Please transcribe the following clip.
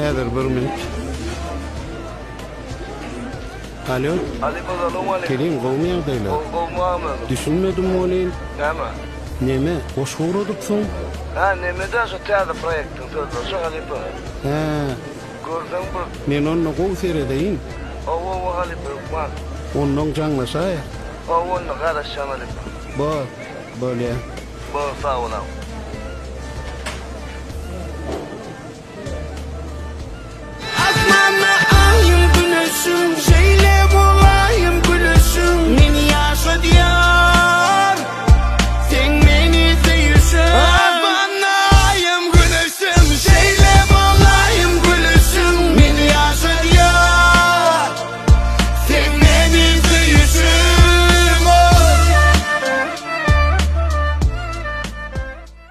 Häzir bir minut. Alo. Halypa salowmaleýkim. Kerim gowmy ýagdaýlar? Gowy gowmy agam özüň? Düşünmedim welin. Näme? Neme, goşgy ugradypsyň? Hä nemedä şu täze proýektiň sözleri şu halypa. Hä. Görseň bir. Men onda gowy seredeýin. Hawa hawa halypa hökman. Onnoň jaňlaşaýak. Hawa onda garaşýan halypa. Bor, bolýa. Bor sag bol agam.